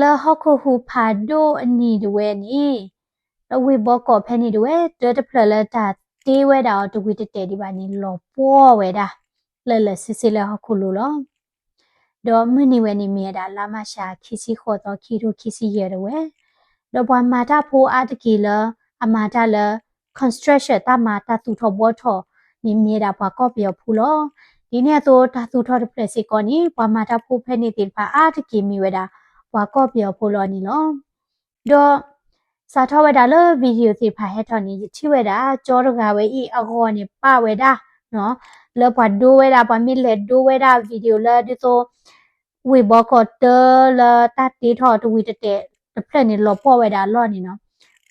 လၢဟီၣ်ခိၣ်ဟူးဖးဒိၣ်အနံၤတဝဲန့ၣ်, လၢဝ့ၢ်ဘီကီးဖဲန့ၣ်တဝဲ တၢတဖျၢၣ်လၢတၢ်တ့ဝဲဒၣ်အီၤတဝံၤတတဲာ်ဒံးဘၣ်န့ၣ် လီၤပှီၢ်ဝဲဒၣ် လၢာ်လၢာ်ဆ့ဆ့လၢဟီၣ်ခိၣ်လိၤလီၤ. ဒီးမုၢ်နံၤဝဲန့ၣ်မ့ၢ်ဝဲဒၣ်လါမၢ်ၡး ခံဆံဃိးသီ ခံကထိခံဆံယဲၢ်တဝဲ, ဒီးပှၤမၤတၢ်ဖိအါတက့ၢ်လၢ အမၤတၢ်လၢ construction တၢ်မၤတၢ်သူၣ်ထီၣ်ဘှီထီၣ်န့ၣ်မ့ၢ်ဝဲဒၣ်ပှၤကီၢ်ပယီၤဖိလီၤ. ဒ်န့ၣ်အသိးတၢ်သူၣ်ထီၣ်တဖျၢၣ်စ့ၢ်ကီးန့ၣ် ပှၤမၤတၢ်ဖိဖဲန့ၣ်သ့ၣ်တဖၣ်အါတက့ၢ်မ့ၢ်ဝဲဒၣ် ပှၤကီၢ်ပယီၤဖိလီၤန့ၣ်လီၤ. ဒီး စးထီၣ်ဝဲဒၣ်လၢ video သ့ၣ်တဖၣ်ဟဲထီၣ်န့ၣ် ယထံၣ်ဝဲဒၣ် ကၠီတဂၤဝဲအံၤအဂီၢ်န့ၣ်ပာ်ဝဲဒၣ် လၢပှၤဒိဝဲဒၣ် ပှၤမ့ၢ်လဲၤဒိဝဲဒၣ် video လၢဒ်သိး ဝ့ၢ်ဘီကီးတၢလၢတၢ်တ့ထီၣ်တဝံၤတတဲာ်တဖျၢၣ်န့ၣ် လီၤပှီၢ်ဝဲဒၣ်အလီၢ်န့ၣ်နီၤ,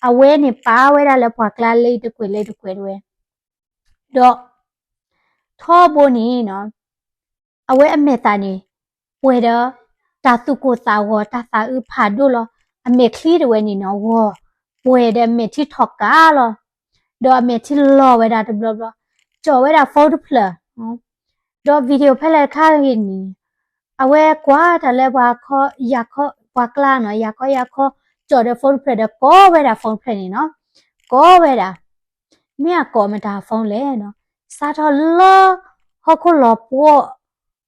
အဝဲန့ၣ်ပာ်ဝဲဒၣ်လၢပှၤကျါလၢတကွဲးလၢတကွဲးတဝဲ, ဒီး ထီဘိန့ၣ်နီၤ အဝဲအမဲာ်သးန့ၣ် ပှဲၤဒီး တၢ်သူၣ်ကိၢ်သးဂီၤ တၢ်သးအုးဖးဒိၣ်လီၤ. အမဲာ်ချံတဝဲန့ၣ်နီၤ ဂီၤ ပှဲၤဒီးအမဲာ်ထံထီၣ်ကါလီၤ. ဒီးအမဲာ်ထံလီၤဝဲဒၣ်တဘျီဘျီ, ကၠီၣ်ဝဲဒၣ် phone တဖျၢၣ်, ဒီး video ဖဲလဲၣ်တခါဂ့ၤန့ၣ် အဝဲကွၢ်တၢ်လၢပှၤခီ ယၤခီ ပှၤကျါနီၤ ယၤခီယၤခီ ကၠီၣ်ဒီး phone တဖျၢၣ်ဒီး ကိးဝဲဒၣ် phone တဖျၢၣ်န့ၣ်နီၤ, ကိးဝဲဒၣ် မ့ၢ်အကိးမတၤ phone လဲၣ်နီၤ, စးထီၣ်လၢ ဟီၣ်ခိၣ်လီၤပှီၢ်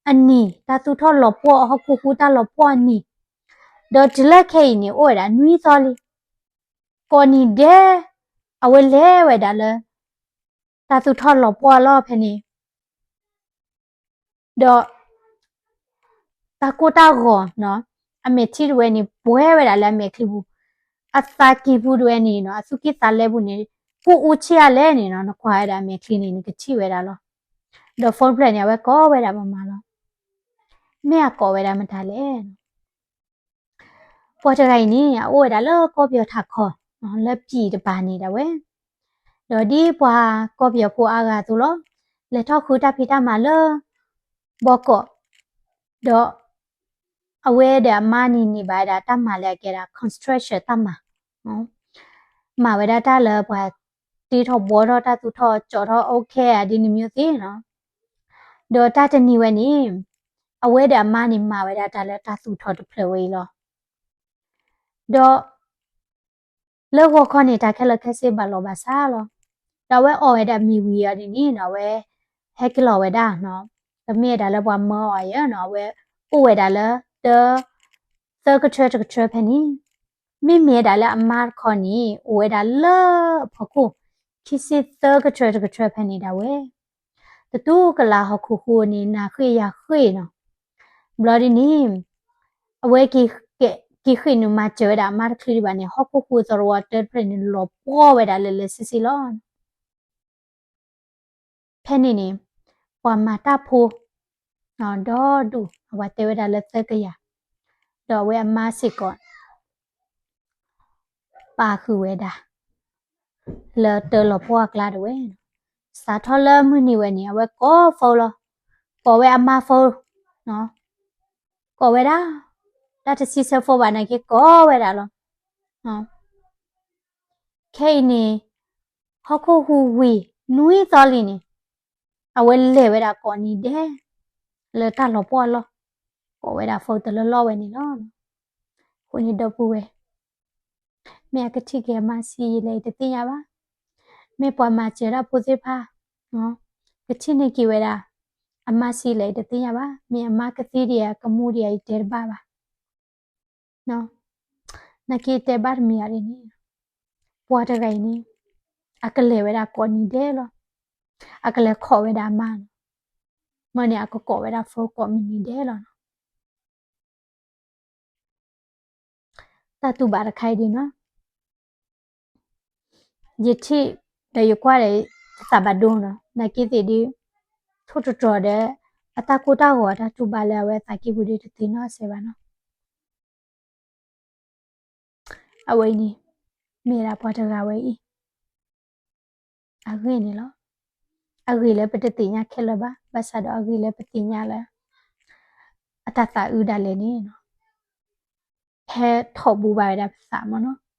အနံၤ တၢ်သူၣ်ထီၣ်လီၤပှီၢ် ဟီၣ်ခိၣ်ဟူးတၢ်လီၤပှီၢ်အနံၤ, ဒီးတုၤလၢခဲအံၤန့ၣ် အိၣ်ဝဲဒၣ်နွံသီလံ, ကိးနံၤဒဲး အဝဲလဲၤဝဲဒၣ်လၢ တၢ်သူၣ်ထီၣ်လီၤပှီၢ်အလီၢ်ဖဲန့ၣ် ဒီး တၢ်ကိၢ်တၢ်ဂီၤနီၤ အမဲာ်ထံတဝဲန့ၣ် ပှဲၤဝဲဒၣ်လၢအမဲာ်ချံပူၤ, အသးကံၢ်ပူၤတဝဲန့ၣ်နီၤ အသူၣ်ကံၢ်သးလဲပူၤန့ၣ် ကူၣ်အူဆံးအါလဲၣ်န့ၣ်နီၤ နကွၢ်ဝဲဒၣ်အမဲာ်ချံန့ၣ် နကထံၣ်ဝဲဒၣ်လီၤ. ဒီး phone တဖျၢၣ်န့ၣ် အဝဲကိးဝဲဒၣ်မမၤလီၤ. မ့ၢ်အကိးဝဲဒၣ်မတၤလဲၣ်နီၤ ပှၤတဂၤအံၤန့ၣ် အအိၣ်ဝဲဒၣ်လၢကီၢ်ပယီၤထးခီ လၢပံၣ်တပၤန့ၣ်ဒၣ်ဝဲ, ဒီးဒ်ပှၤကီၢ်ပယီၤဖိအါဂၤအသိးလီၤ, လဲၤထီၣ်ဃုတၢ်ဖံးတၢ်မၤလၢ ဘီကီး, ဒီး အဝဲဒီးအမါန့ၣ်န့ၢ်ဘၣ်ဝဲဒၣ်တၢ်မၤလၢအကဲဒၣ် construction တၢ်မၤ, မၤဝဲဒၣ်တၢ်လၢပှၤတ့ထီၣ်ဘှီထီၣ်တၢ်သူၣ်ထီၣ်ကၠီၣ်ထီၣ် okay ဒ်န့ၣ်မ့ၢ်သ့နီၤ, ဒီးတၢ်တနံၤဝဲန့ၣ် အဝဲဒီးအမါန့ၣ်မၤဝဲဒၣ်တၢ်လၢတၢ်သူၣ်ထီၣ်တဖျၢၣ်ဝဲအံၤလီၤ. ဒီး လၢဂီၤခီန့ၣ် တၢ်ခဲလၢာ်ခဲဆ့ဘၣ်လီၤဘၣ်စးလီၤ. ဒီးအဝဲအီၣ်ဝဲဒၣ်မ့ၤဝံၤအီၤဒ်န့ၣ်နီၤ အဝဲ ဟဲက့ၤလီၤဝဲဒၣ်နီၤ, ပမ့ၢ်ဝဲဒၣ်လၢပှၤမၢအီၤယဲနီၤ အဝဲအိၣ်ဝဲဒၣ်လၢ တၢ သၢကထၢတကထၢဖဲန့ၣ်, မ့မ့ၢ်ဝဲဒၣ်လၢအမါတခီန့ၣ် အိၣ်ဝဲဒၣ်လၢအဖီခိၣ် ခံဆံသၢကထၢတကထၢဖဲန့ၣ်ဒၣ်ဝဲ တတူၢ်ကလာ်ဟီၣ်ခိၣ်ဟူးန့ၣ် နၤဃ့ယၤဃ့နီၤ. ဘျီဒ်န့ၣ် အဝဲ က့ၤဃ့ၢ်နုာ်မၤစၢၤဝဲဒၣ်အမါတချုးဒံးဘၣ်န့ၣ် ဟီၣ်ခိၣ်ဟူးသရီတၢတဖျၢၣ်န့ၣ် လီၤပှီၢ်ဝဲဒၣ်လၢာ်လၢာ်ဆ့ဆ့လီၤ. ဖဲန့ၣ်န့ၣ် ပှၤမၤတၢ်ဖိ ဒီဒူၣ် အဝဲတဲဝဲဒၣ်လၢသၢကယၤ, ဒီးအဝဲအမါစ့ၢ်ကီး ပာ်ဃုာ်ဝဲဒၣ် လၢတၢလီၤပှီၢ်အကျါတဝဲ, စးထီၣ်လၢမုၢ်နံၤဝဲန့ၣ် အဝဲကိး phone လီၤ, ကိးဝဲအမါ phone, ကိးဝဲဒၣ် တၢ်တစံးဆၢ phone ဘၣ်နာ်က့ကိးဝဲဒၣ်လီၤ. ခဲအံၤန့ၣ် ဟီၣ်ခိၣ်ဟူးဝံၤ နွံသီလံန့ၣ် အဝဲလဲၤဝဲဒၣ်ကိးနံၤဒဲး လၢတၢ်လီၤပှီၢ်အလီၢ်, ကိးဝဲဒၣ် phone တလၢလီၢ်ဝဲန့ၣ်လီၤ. အဃိန့ၣ်ဒီပုၢ်ဝဲၢ် မ့ၢ်အကထံၣ်က့ၤအမါဆံးယံာ်လဲၣ်အံၤတသ့ၣ်ညါဘၣ်, မ့ၢ်ပှၤမၤစၢၤတၢ်ဖိသ့ၣ်တဖၣ် ကထံၣ်န့ၢ်က့ၤဝဲဒၣ် အမါဆံးလဲၣ်အံၤတသ့ၣ်ညါဘၣ်, မ့ၢ်အမါကသံဒံးဧါ ကမူဒံးဧါ ယတဲတဘၣ်ဘၣ်. နာ်က့တဲဘၣ်တမံၤအီၤဒ်န့ၣ်, ပှၤတဂၤအံၤန့ၣ် အကလဲၤဝဲဒၣ်ကိးနံၤဒဲးလီၤ, အကလဲၤခိးဝဲဒၣ်အမါလီၤ, မ့ၢ်န့ၣ် အကကိးဝဲဒၣ် phone ကိးမုၢ်နံၤဒဲးလီၤနီၤ. တၢ်တူၢ်ဘၣ်တခါအံၤဒ်နီၤ, ယထံၣ်ဒီးယကွၢ်ဒီး ယသးဘၣ်ဒိနီၤ, နာ်က့သ့ၣ်ဒုး ထိၣ်တတြီၤဒီး အတၢ်ကိၢ်တၢ်ဂီၤအတၢ်တူၢ်ဘၣ်လၢအဝဲအသးကံၢ်ပူၤဒုးတသ့နီတစဲးဘၣ်နီၤ. အဝဲအံၤန့ၣ် မ့ၢ်ဒၣ်ပှၤတဂၤဝဲအံၤ အဂ့ၢ်န့ၣ်လီၤ. အဂ့ၢ်လၢပတသ့ၣ်ညါခဲလၢာ်ဘၣ်, ဘၣ်ဆၣ်ဒီးအဂ့ၢ်လၢပသ့ၣ်ညါလၢ အတၢ်သးအုးဒၣ်လဲာ်န့ၣ် ဟဲထီၣ်ဘူးဘၣ်ဝဲဒၣ်ပသးမ့ၢ်နီၤ.